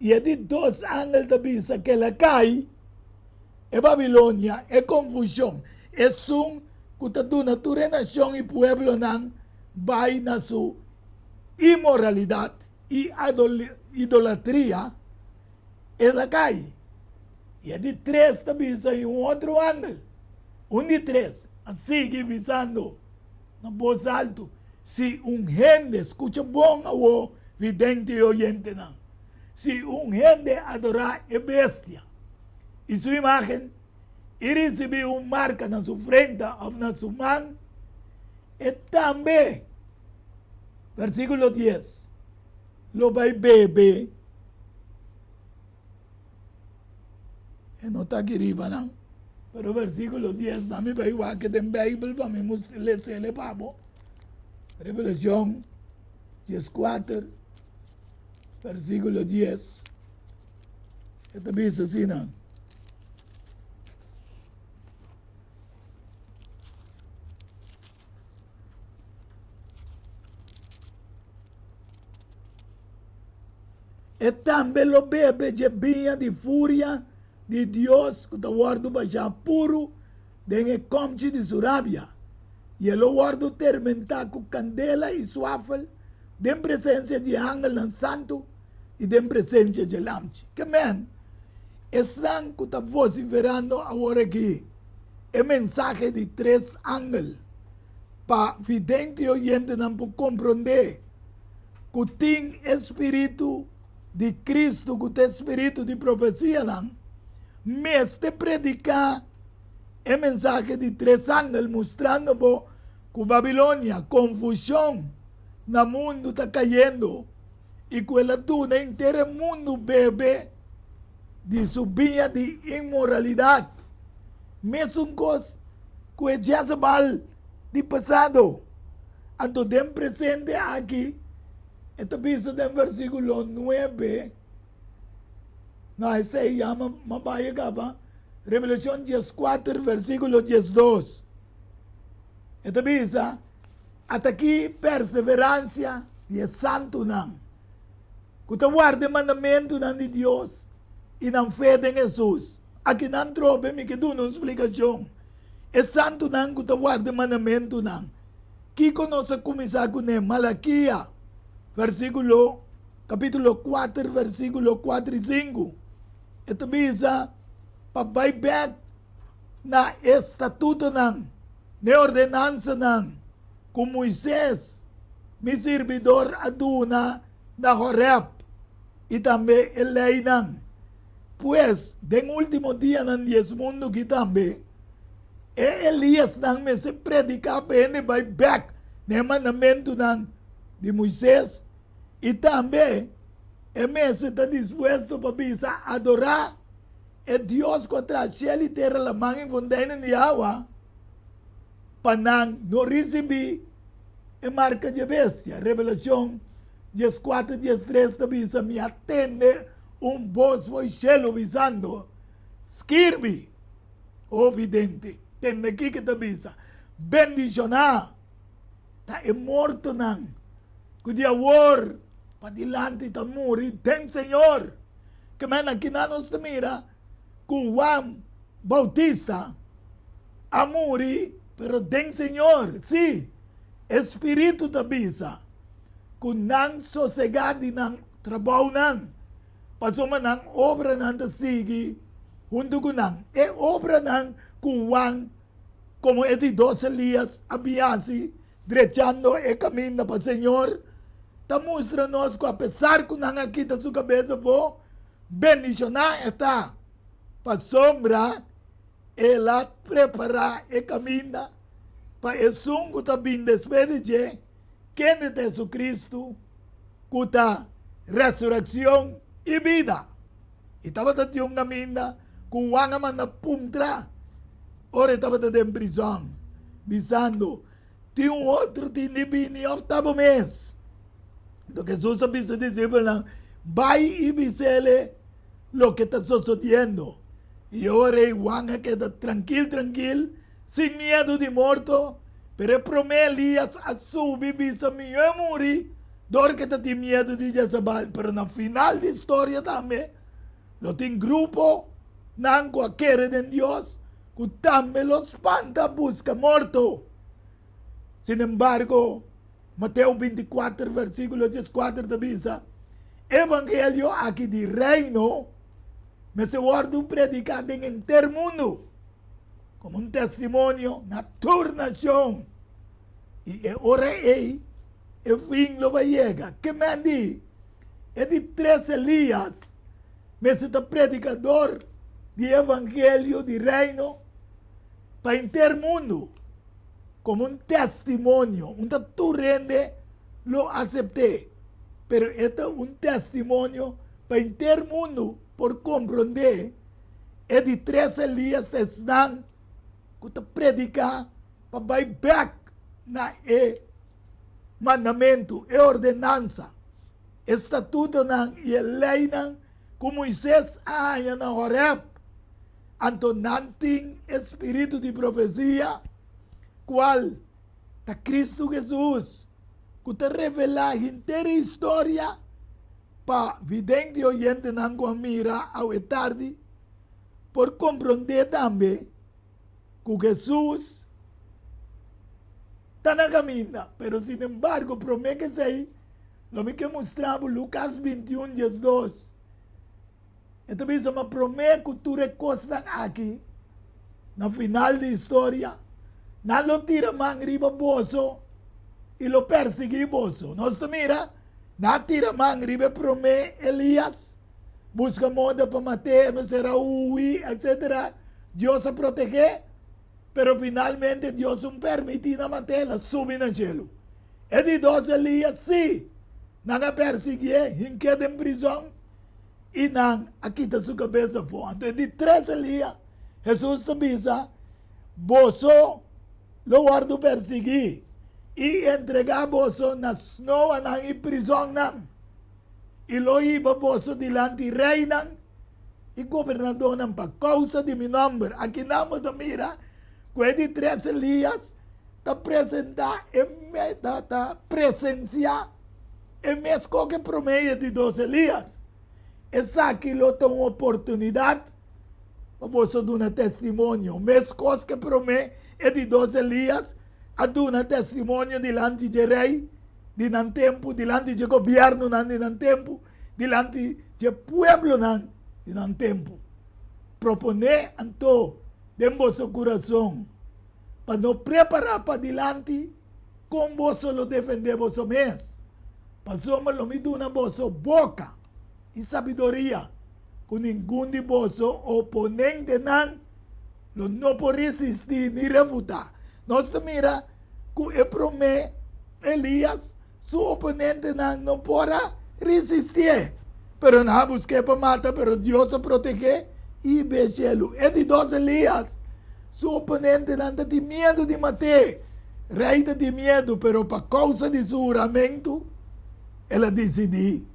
i e di dos angel ta bisa ku el a kai, e Babilonia, e konfushon, esun ku ta duna tur e nashon i pueblonan bai na su inmoralidat i idolatria, el a kai. I e di tres ta bisa i un otro angel, un di tres, a sigui bisando na bos altu, Si un hende, skucha bon awor, vidente i oyentenan, si un hende adorá e bestia i su imágen i risibí un marka na su frenta òf na su man, e tambe, versíkulo dies, lo bai bebe. E no ta aki riba nan, pero versíkulo dies nan mi bai wak den Beibel pa mi les'e pa bo. Revelashon dieskuater, versíkulo dies, e ta bisa asina. E tambe lo bebe dje biña di furia di Dios ku ta wòrdu bashá puru den e kòmchi di su rabia, i e lo wòrdu termentá ku kandela i suafel den presensia di e angelnan santu i den presensia dje Lamchi. Ke men esnan ku ta vosiferando awor aki e mensahe di tres angel pa vidente i oyentenan por komprondé ku tin e spiritu di Kristu, ku ta e spiritu di profesianan, mester prediká e mensahe di tres angel mustrando bo. Ku Babilonia, konfushon na mundu ta kayendo i ku el a duna henter e mundu bebe di su biña di inmoralidat, mesun kos ku e Jezebal di pasado. Anto den presente aki e ta bisa den versíkulo nuebe, no esei yama mabaya kaba, Revelashon dieskuater versíkulo diesdos. E ta bisa, At'akí perseveransia di e santunan ku ta warda e mandamentunan di Dios i nan fe den Hesus. Aki nan trobe mi ke duna un splikashon. E santunan ku ta warda e mandamentunan. Kiko nos a kuminsá kuné? Malakia, versíkulo, kapítulo kuater, versíkulo kuater i sinku. E ta bisa pa bai bèk na e statutonan, na e ordenansanan ku Moises, mi sirbidor, a duna na Horeb, i tambe e leinan. Pues, den último dianan di es mundu aki tambe, e Eliasnan mester prediká pa hende bai bèk na e mandamentunan di Moises, i tambe e mester ta dispuesto pa bisa adorá E Dios ku a traha shel i tera, laman i fonteinen di awa, pa nan no risibí e marka dje bestia. Revelashon dieskuater diestres ta bisa, Mi a tende un bos for shelu bisando, Skirbi, o vidente, tende kiko e ta bisa, Bendishoná ta e mortonan ku di awor padilanti ta muri den Señor. Kemen akinan nos ta mira ku Juan Bautista a muri pero den Señor. Sí, e Spiritu ta bisa ku nan sosegá di nan trabounan, pasobra nan obranan ta sigui huntu ku nan. E obranan ku Juan komo e di dos Elias a bin hasi drechando e kaminda pa Señor, ta mustra nos ku apesar ku nan a kita su kabes afó, bendishoná e ta, pasobra el a prepará e kaminda pa esun ku ta bin despues di dje, kende ta Jesucristo, ku ta resurekshon i bida. I tabata tin un kaminda ku Juan a manda puntra ora e tabata den prizòn, bisando, Tin un otro tin di bini òf ta bo mes? Anto Hesus a bisa e disipelnan, Bai i bis'el loke ta sosodiendo. I ora ei Juan a keda trankil trankil, sin miedu di morto, pero e promé Elias a subi bisa mihó e muri dor ke ta tin miedu di Jezabal. Pero na final di storia tambe lo tin gruponan ku a kere den Dios ku tambe lo spanta buska morto. Sin embargo, Mateo bintikuater versíkulo dieskuater ta bisa, Evangelio aki di Reino mester wòrdu prediká den henter mundu komo un testimonio na tur nashon, i e ora ei e fin lo bai yega. Ke men di e di tres Elias mester ta predikador di evangelio di Reino pa henter mundu komo un testimonio. Un ta tur hende lo asept'é, pero e ta un testimonio pa henter mundu por komprondé e di tres Elias ta esnan ku ta prediká pa bai bèk na e mandamentu, e ordenansa, e statutonan i e leinan ku Moises a haña na Horèb. Anto nan tin e spiritu di profesia, kual ta Kristu Hesus, ku ta revelá henter e historia pa vidente i oyentenan ku a mira awe tardi por komprondé tambe ku Hesus ta na kaminda. Pero sinembargo, promé ku esei, lo mi ke mustra bo Lukas 21, 12. E ta bisa ma promé ku tur e kosnan aki, na final di historia, nan lo tira man riba boso i lo persiguí boso. Nos ta mira, nan a tira man riba e promé Elias, buska moda pa mat'é, e mester a hui, etsetera. Dios a proteg'é. Pero finalmente Dios un permití nan mat'é, el a subi na shelu. E di dos Elias, sí, nan a persiguié, hink'é den prizòn i nan a kita su kabes afó. Anto e di tres Elias, Hesus ta bisa, Boso lo wòrdu persiguí i entregá boso na snoanan i prizònnan, i lo hiba boso dilanti reinan i gobernadónan pa kousa di mi nòmber. Akinan bo ta mira ku e di tres Elias ta presentá e ta ta presensiá e mes kos ku e promé i e di dos Elias. Esaki lo ta un oportunidat pa boso duna testimonio. Meskos ku e promé e di dos Elias a duna testimonio dilanti dje rei di nan tempu, dilanti dje gobièrnunan di nan tempu, dilanti dje pueblonan di nan tempu. Proponé anto den boso kurason pa no prepará padilanti kon boso lo defendé boso mes, pasobra lo mi duna boso boka i sabiduria ku ningun di boso oponentenan lo no por resistí ni refutá. Nos ta mira ku e promé Elias Su oponentenan no por a resistié, pero nan a busk'é pa mata, pero Dios a proteg'é i hib'é shelu. E di dos Elias, su oponentenan ta tin miedu di mat'é. Rei ta tin miedu, pero pa kousa di su huramentu, el a disidí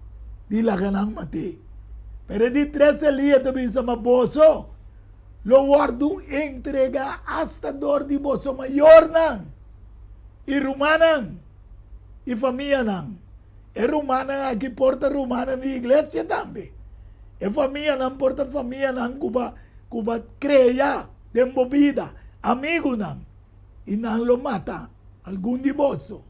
di laga nan mat'é. Pero e di tres Elias ta bisa, Ma boso lo wòrdu entregá asta dor di boso mayornan i rumannan. i famianan. E rumannan aki por ta rumannan di iglesia tambe. E famianan por ta famianan ku bo ku bo krea den bo bida, amigunan, i nan lo mata algun di boso.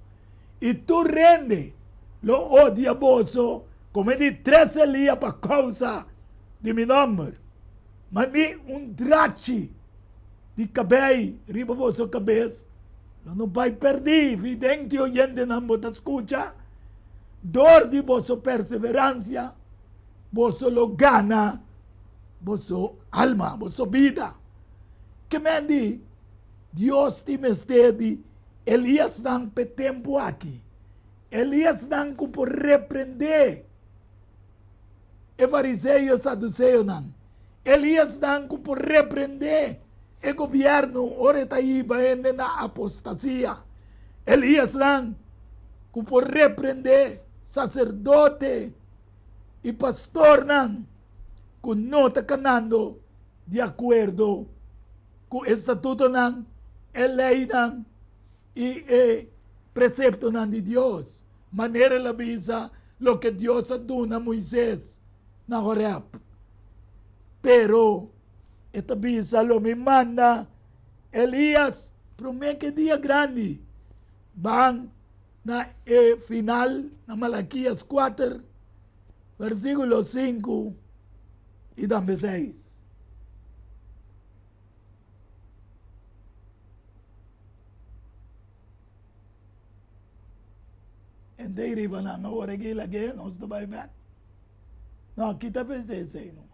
I tur hende lo odia boso komo e di tres Elia pa kousa di mi nòmber. Ma ni un drachi di kabei riba boso kabes lo no bai pèrdí. Vidente oyentenan, bo ta skucha? Dor di boso perseveransia, boso lo gana boso alma, boso bida. Ke men di Dios tin mester di Eliasnan p'e tempu aki? Eliasnan ku por reprendé e fariseo i saduseonan. Eliasnan ku por reprendé e gobièrnu ora e ta hiba hende na apostasia. Eliasnan ku por reprendé saserdote i pastornan ku no ta kanando di akuerdo ku e statutonan, e leinan i e preseptonan di Dios, manera el a bisa loke Dios a duna Moises na Horèb. Pero e ta bisa, Lo mi manda Elías promé ku e dia grandi. Ban na e final, na Malakias kuater, versíkulo sinku i tambe seis. Hende riba nan awor aki lag'é nos ta bai bek. No, kita pensé esei no.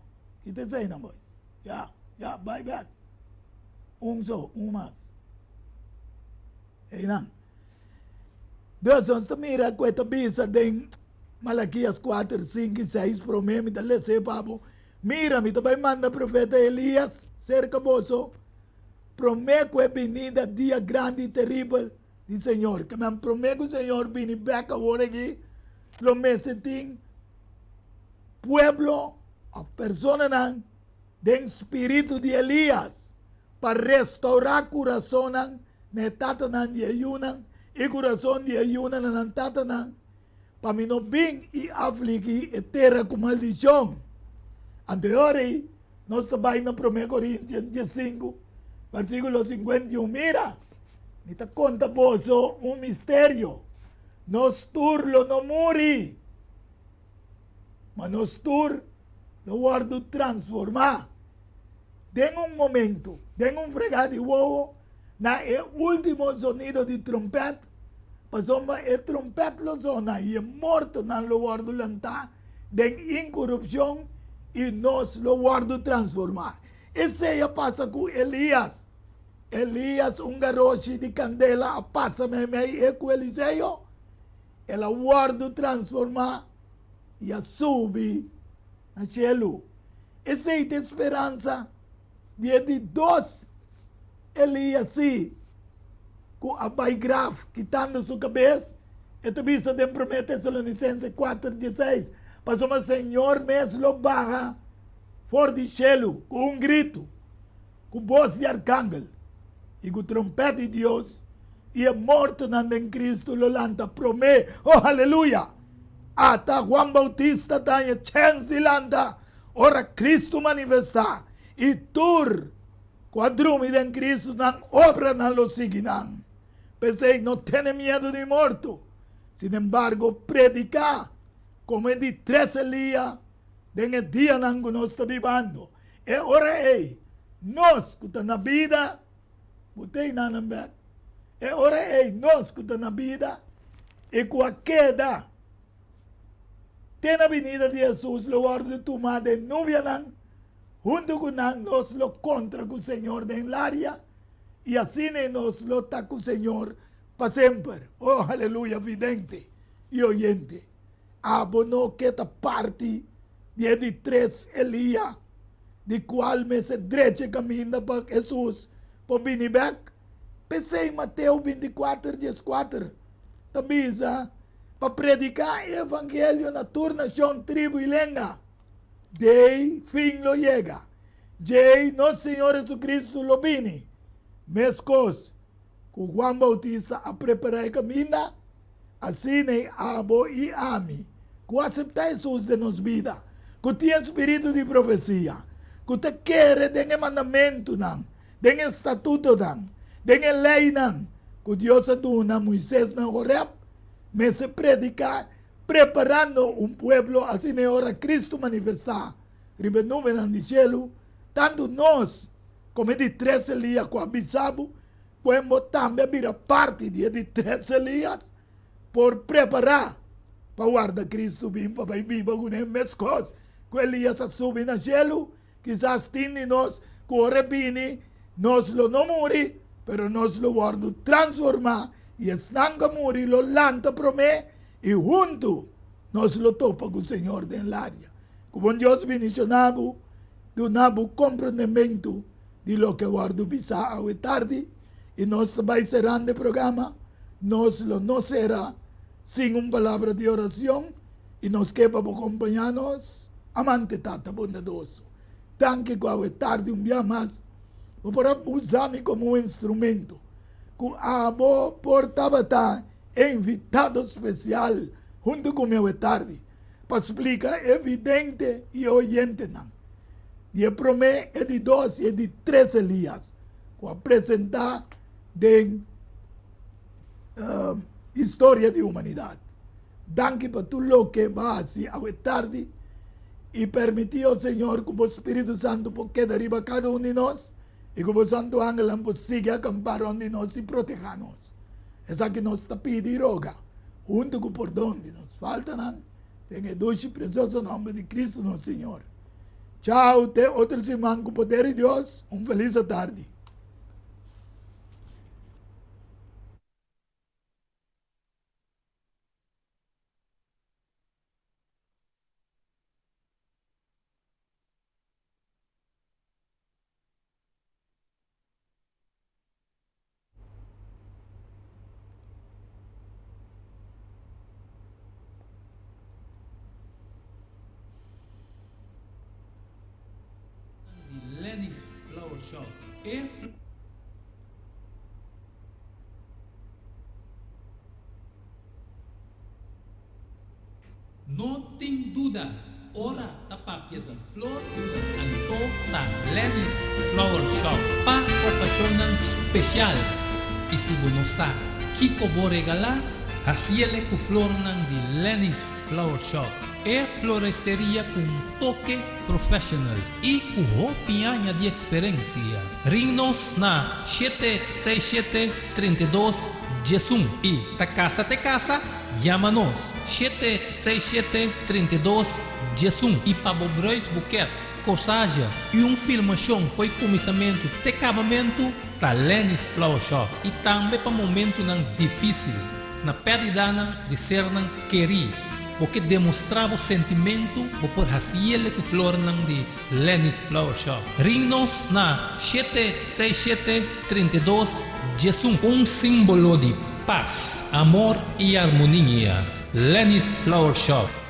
Kita esei nan boys. Ya, ya, bai bek. Un so, un mas. Einan. Dus nos ta mira ku e ta bisa den Malakias 4, 5 i 6 promé mi ta les'é pa bo. Mira, mi ta bai manda profeta Elias serka boso promé ku e binida dia grandi i teribel di Señor. Ke men promé ku Señor bini bèk awor aki, lo mester tin pueblo òf personanan den spiritu di Elias pa restourá kurasonnan na e tatanan di e yunan i kurason di e yunan na nan tatanan, pa mi no bin i afligí e tera ku maldishon. Anto e ora ei nos ta bai na Promé Korintian diesinku, versíkulo 51, Mira, mi ta konta boso un misterio, nos tur lo no muri, ma nos tur lo wòrdu transformá den un momentu, den un fregá di wowo, na e último zonido di trompèt, pasobra e trompèt lo zona i e mortonan lo wòrdu lantá den inkorupshon i nos lo wòrdu transformá. Esei a pasa ku Elias. Elias un garoshi di kandela a pasa meimei e ku Eliseo, el a wòrdu transformá i a subi na shelu. Esei ta e speransa di e di dos Elias, sí, ku a bai graf kitando su kabes. E ta bisa den Promé Tesalonisense kuater dieseis, Pasobra Señor mes lo baha for di shelu ku un gritu, ku bos di arkangel i ku trompèt di Dios, i e mortonan den Kristu lo lanta promé. Oh, aleluya! Ata Juan Bautista ta haña chèns di lanta ora Kristu manifestá, i tur ku a drumi den Kristu nan obranan lo sigui nan. P'esei no tene miedu di morto. Sinembargo, prediká komo e di tres Elia den e dianan ku nos ta bibando. E ora ei, nos ku ta na bida, bo ta einanan bèk. E ora ei, nos ku ta na bida i ku a keda te na binida di Hesus lo wòrdu tumá den nubianan, huntu ku nan nos lo kontra ku Señor den laria, i asina nos lo ta ku Señor pa semper. Oh, aleluya, vidente i oyente! Abo no ke ta parti di e di tres Elia, di kual mester drecha e kaminda pa Hesus por bini bek? P'esei Mateo 24, 14 ta bisa pa prediká e evangelio na tur nashon, tribu i lenga. Dei fin lo yega. Djei nos Señor Jesucristo lo bini. Meskos ku Juan Bautista a prepará e kaminda, asina ei abo i ami ku aseptá Hesus den nos bida, ku tin e spiritu di profesia, ku ta kere den e mandamentunan, den e statutonan, den e leinan ku Dios a duna Moises na Horeb, mester prediká preparando un pueblo asina e ora Cristo manifestá riba e nubenan di shelu, tantu nos komo e di tres Elias ku a bisa bo ku bo tambe a bira parti di e di tres Elias por prepará pa warda Cristo bin pa bai biba kuné meskos ku Elias a subi na shelu. Kisas tin di nos ku ora e bini nos lo no muri, pero nos lo wòrdu transformá i esnan ku a muri lo lanta promé i huntu nos lo topa ku Señor den laria. Ku bon Dios bendishoná bo, duna bo komprendementu di loke a wòrdu bisá awe tardi i nos ta bai serando e programa. Nos lo no sera sin un palabra di oracion i nos ke pa bo kompañá nos. Amante Tata bondadoso, danki ku awe tardi un bia mas bo por a usa mi komo un instrumento ku abo por tabata e invitado spesial huntu ku mi awe tardi pa splika e vidente i e oyentenan di e promé, e di dos i e di tres Elias ku a presentá den historia di humanidat. Danki pa tur loke bo a hasi awe tardi i permití, o Señor, ku bo Spiritu Santu por keda riba kada un di nos i ku bo santu angelnan por sigui akampá rònt di nos i protehá nos. Esaki nos ta pidi i roga, huntu ku pordon di nos faltanan, den e dushi i presioso nòmber di Kristu nos Señor. Chao, te otro siman ku poder di Dios. Un felis atardi. Di Lenny's Flower Shop e. No tin duda, ora ta papia di flor, anto ta Lenny's Flower Shop pa okashonnan spesial. I si bo no sa kiko bo regalá, hasiele ku flornan di Lenny's Flower Shop, e floresteria ku un toke professional i ku hopi aña di eksperensia. Ring nos na 767 32 11 i ta kasa te kasa, yama nos 767 32 11 i pa bo bruis buket, korsage i un filmashon fo'i kuminsamentu te kabamentu. ta Lenny's Flower Shop i tambe pa momentunan difísil, na pèrdidanan di sernan kerí. Bo ke demostrá bo sentimentu, bo por hasiel ku flornan di Lenny's Flower Shop. Ring nos na 767 32 11. Un símbolo di pas, amor i armonia. Lenny's Flower Shop.